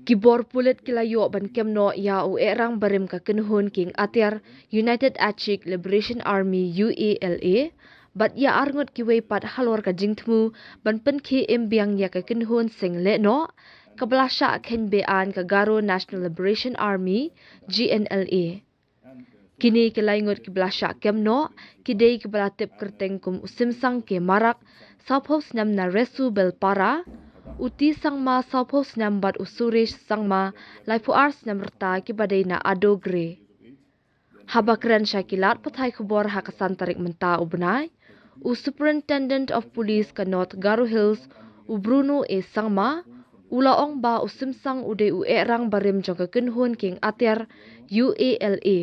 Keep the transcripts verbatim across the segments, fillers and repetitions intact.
Ki bor pulit ki la ïoh ban kem noh ïa u ehrang barim ka kynhun kieng atiar United Achik Liberation Army, U A L A, bad ïa arngut kiwei pat halor ka jingthmu ban pynkhie im biang ïa ka kynhun seng lehnoh kaba la shah kheiñ beaiñ ka Garo National Liberation Army, G N L A. Kine ki laingut kiba la shah kem noh ki dei kiba la tip kyrteng kum u Simsang K Marak, sawphew snem, na Resubelpara, u T Sangma, sawphew snem, bad u Suresh Sangma, laiphew ar snem rta, kiba dei na Adogre. Haba kren sha ki lad pathai khubor ha ka san tarik mynta u bnai, u Superintendent of Police ka North Garo Hills, u Bruno A Sangma, u la ong ba u Simsang u dei u ehrang barim jong ka kynhun kieng atiar U A L A.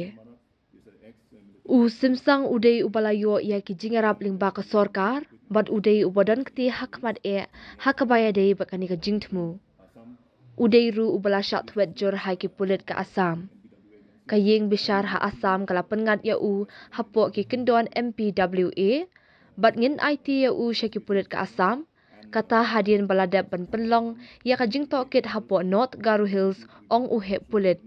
U Simsang u dei uba la ïoh ïa ki jingïarap lyngba ka sorkar bad u dei uba don kti ha khmat eh ha kaba ïadei bad kane ka jingthmu. U dei ruh uba la shah thwet jur ha ki pulit ka Assam. Ka ïing bishar ha Assam ka la pynngat ïa u hapoh ki kyndon M P W A bad ngin aiti ïa u sha ki pulit ka Assam, kata hadien ba la dep ban pynlong ïa ka jingtohkit hapoh North Garo Hills, ong u heh pulit.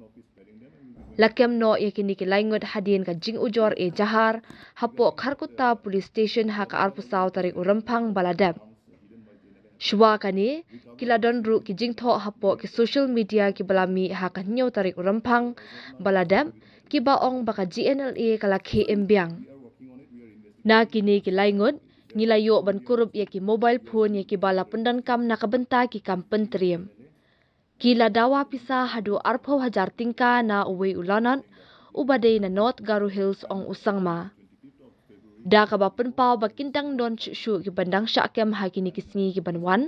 La kem noh ïa kine ki laingut hadien ka jingujor ejahar hapoh Kharkutta Police Station ha ka arphew saw tarik u Rymphang ba la dep. Shuwa kane, ki la don ruh ki jingthoh hapoh ki social media kiba la mih ha ka hynñiew tarik u Rymphang ba la dep, kiba ong ba ka G N L A ka la khie im biang. Na kine ki laingut, ngi la ïoh ban kurup ïa ki mobile phone ïa kiba la pyndonkam na ka bynta ki kam pyntriem. Ki la dawa pisa haduh arphew hajar tyngka na uwei u lanot, uba dei na North Garo Hills, ong u Sangma. Da kaba pynpaw ba kin dang don shuh shuh kiban dang shah kem ha kine ki sngi kiban wan,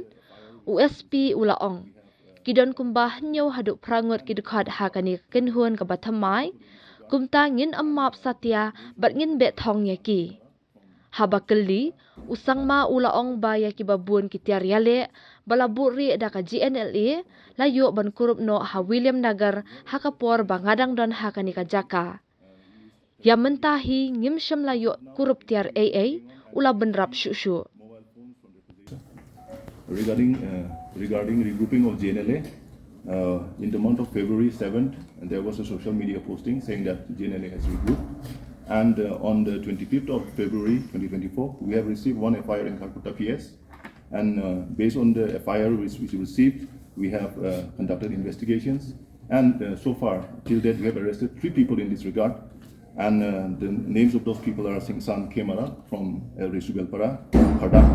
u S P u la ong, ki don kumba hynñiew haduh phra ngut ki dkhot ha kane ka kynhun kaba thymmai, kumta ngin ym map satia bad ngin beh thong ïa ki. Haba kylli, u Sangma u la ong ba ïa kiba bun ki tiar ïaleh ba la buhrieh da ka G N L A la ïoh ban kurup noh ha Williamnagar ha ka por ba nga dang don ha kane ka jaka. Ïa mynta hi ngim shym la ïoh kurup tiar ei ei, u la bynrap shuh shuh. Regarding, uh, regarding regrouping of G N L A, uh, in the month of February seventh, there was a social media posting saying that G N L A has regrouped. And uh, on the twenty-fifth of February twenty twenty-four, we have received one F I R in Kharkutta P S. And uh, based on the F I R which, which we received, we have uh, conducted investigations. And uh, so far, till date, we have arrested three people in this regard. And uh, the names of those people are Singsan Kemara from uh, Resubelpara, Khardak,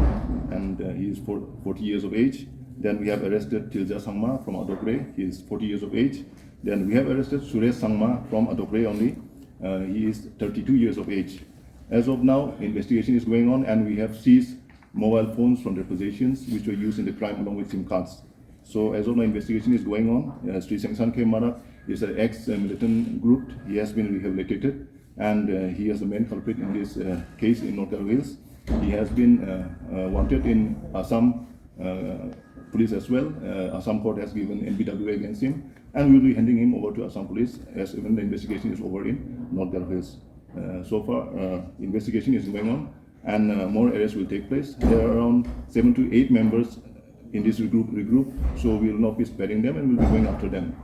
and uh, he is for, forty years of age. Then we have arrested Tilja Sangma from Adokre, he is forty years of age. Then we have arrested Suresh Sangma from Adokre only, uh, he is thirty-two years of age. As of now, investigation is going on and we have seized mobile phones from their possessions which were used in the crime along with SIM cards. So as of now, investigation is going on. Uh, Sri Sengsan K Marak is an ex-militant group. He has been rehabilitated and uh, he is the main culprit in this uh, case in North Garo Hills. He has been uh, uh, wanted in Assam uh, police as well. Uh, Assam court has given N P W A against him and we will be handing him over to Assam police as even the investigation is over in North Garo Hills. Uh, so far, uh, investigation is going on and uh, more arrests will take place. There are around seven to eight members in this regroup, regroup, so we will not be sparing them and we'll be going after them.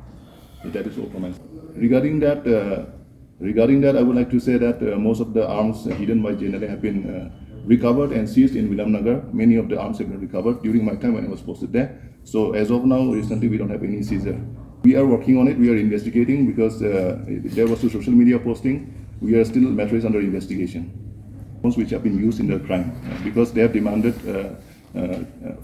So that is all from my side. Regarding that, uh, regarding that, I would like to say that uh, most of the arms hidden by G N L A have been uh, recovered and seized in Williamnagar. Many of the arms have been recovered during my time when I was posted there. So as of now, recently we don't have any seizure. We are working on it. We are investigating because uh, there was a social media posting. We are still, matter is under investigation. Which have been used in the crime uh, because they have demanded uh, uh,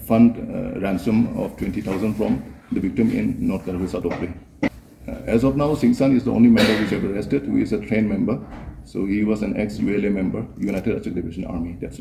fund uh, ransom of twenty thousand from the victim in North Garo Hills Adokre. Uh, as of now, Singsan is the only member which have arrested, who is a trained member. So he was an ex-U L A member, United Achik Liberation Army. That's all.